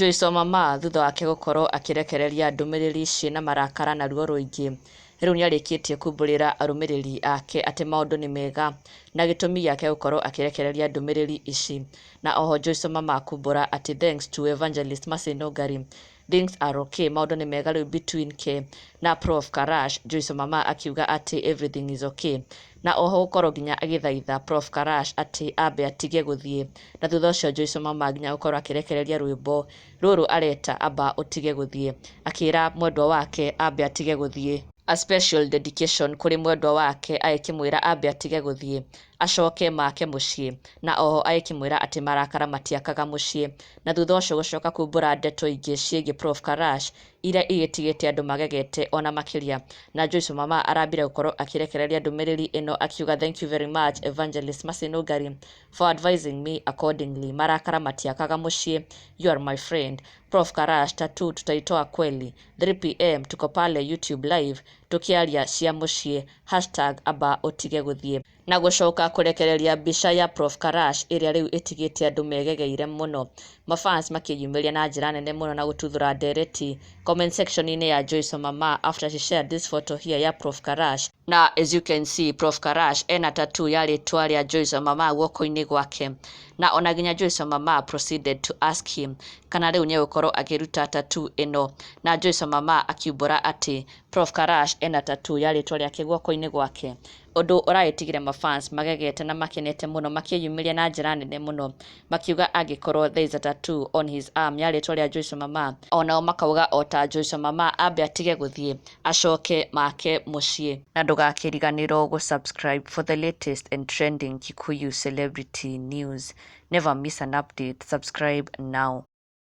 Joyce Omama thutha wake gũkorwo akĩrekereria ndũmĩrĩri ciĩna marakara na ruo rũingĩ, rĩu nĩarĩkĩtie kumbũrĩra arũmĩrĩri ake atĩ maũndũ nĩ mega na gĩtũmi gĩake gũkorwo akĩrekereria ndũmĩrĩri ici. Na oho Joyce Omama kumbũra atĩ thanks to Evangelist Mercy Nungari, things are okay, maũndũ nĩ mega rĩu between ke na Prof Karash. Joyce Omama akiuga atĩ everything is okay, na oho gũkorwo nginya agĩthaitha Prof Karash atĩ ambe atige gũthiĩ. Na thutha ũcio Joyce Omama nginya gũkorwo akĩrekereria rwĩmbo rũrũ areta "Amba Ũtige Gũthiĩ", akĩra mwendwa wake ambe atige gũthiĩ. A special dedication kũrĩ mwendwa wake, agĩkĩmwĩra ambe atige gũthiĩ, acoke make mũciĩ, na oho agĩkĩmwĩra atĩ marakara matiakaga mũciĩ. Na thutha ũcio gũcoka kumbũra ndeto ingĩ ciĩgiĩ Prof Karash iria igĩtigĩte andũ magegete ona makĩria. Na Joyce Omama arambire gũkorwo akĩrekereria ndũmĩrĩri ĩno akiuga, "Thank you very much, Evangelist Mercy Nungari, for advising me accordingly. Marakara matiakaga mũciĩ. You are my friend. Prof Karash, tattoo tutaitoa kweli? 3 p.m. tuko pale YouTube live tukiaria cia mũciĩ #AmbaŨtigeGũthiĩ." Na gũcoka kũrekereria mbica ya Prof Karash ĩrĩa rĩu ĩtigĩte andũ megegeire mũno, mafans makĩyumĩria na njĩra nene mũno na gũtuthũra ndereti comment section-inĩ ya Joyce Omama after she shared this photo here ya Prof Karash. Na as you can see, Prof Karash ena tattoo ya rĩtwa rĩa Joyce Omama guoko-inĩ gwake, na ona nginya Joyce Omama proceeded to ask him kana rĩu nĩegũkorwo akĩruta tattoo ĩno. Na Joyce Omama akiumbũra atĩ Prof Karash ena tattoo ya rĩtwa rĩake guoko-inĩ gwake, ũndũ ũragĩtigire mafans magegete na makenete mũno, makĩyumĩria na njĩra nene mũno makiuga angĩkorwo there is a tattoo on his arm ya rĩtwa rĩa Joyce Omama, onao makauga ota Joyce Omama, ambe atige gũthiĩ, acoke make mũciĩ. Na ndũgakĩriganĩrwo gũ-subscribe for the latest and trending Kikuyu celebrity news. Never miss an update. Subscribe now.